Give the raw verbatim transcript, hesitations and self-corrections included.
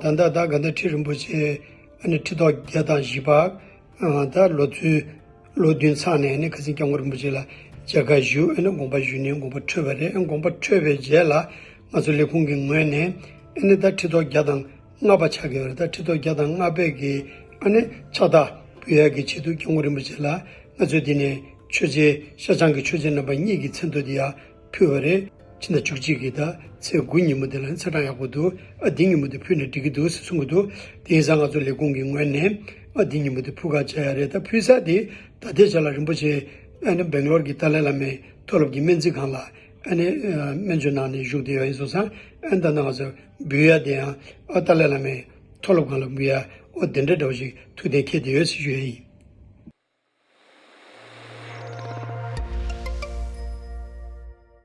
ད་ལྟ་ད་དགའ་ལྡན་ཁྲི་རིན་པོ་ཆེ་ཨ་ནི་ཁྲི་ཐོག་བརྒྱ་དང་བཞི་པ་ཨ་ད་ལོ་ཚོད་ལོ་བདུན་ཚང་ནས་ཨ་ནི་ཁ་སང་སྐྱབས་མགོན་རིན་པོ་ཆེ་ལ་མཇལ་ཁ་ཞུ་ཨ་ནི་དགོངས་པ་ཞུས་ནས་དགོངས་པ་འཕྲོད་པ་རེད། ཨ་དགོངས་པ་འཕྲོད་པའི་རྗེས་ལ་ང་ཚོ་ལས་ཁུངས་ཀྱི་ངོས་ནས་ཨ་ནི་ད་ཁྲི་ཐོག་བརྒྱ་དང་ལྔ་པ་ཆགས་ཀྱི་ཡོད་རེད། ད་ཁྲི་ཐོག་བརྒྱ་དང་ལྔ་པའི་གི་ཨ་ནི་ཕྱག་རྟགས་ཕུལ་ཡག་གི་ཆེད་དུ་སྐྱབས་མགོན་རིན་པོ་ཆེ་ལ་ང་ཚོས་འདི་ནས་ཆོས་རྗེ་ཤར་བྱང་གི་ཆོས་རྗེ་རྣམ་པ་གཉིས་ཀྱི་མཚན་ཐོ་འདི་ཡང་ཕུལ་བ་རེད། ཕྱི་ཟླ་བཅུ་གཅིག་གི་ད་ཚེས་དགུ་ཉིན་མོ་དེ་ལ་ཚེས་གྲངས་ཡག་པོ་འདུག་ཨ་འདི་ཉིན་མོ་དེ་ཕུལ་ནས་འགྲིག་གི་འདུག་ཟེར་གསུང་གི་འདུག་དེ་ཡིན་ཙང་ང་ཚོ་ལས་ཁུངས་ཀྱི་ངོས་ནས་ཨ་འདི་ཉིན་མོ་དེ་ཕུལ་ག་བྱ་ཡ་རེད། ད་ཕུལ་ས་དེ་ད་ལྟའི་ཆ་ལ་རིན་པོ་ཆེ་ཨ་ནི་སྦེང་ལོར་གྱི་ཏཱ་ལའི་བླ་མའི་མཐོ་སློབ་ཀྱི་སྨན་རྩིས་ཁང་ལ་ཨ་ནི་སྨན་བཅོས་གནང་ནས་བཞུགས་བསྡད་ཡོད། ཡིན་སོང་ཙང་ཨ་ནི་ད་ནང་ང་ཚོ་འབུལ་ཡ་དེ་ཡང་ཨ་ཏཱ་ལའི་བླ་མའི་མཐོ་སློབ་ཁང་ལ་འབུལ་ཡ་ཨོ་དེ་འདྲ་འདྲ་བོ་ཞིག་ཐུགས་གཏན་འཁེལ་བསྡད་ཡོད་ཟེར་ཞུ་ཡ་ཡིན།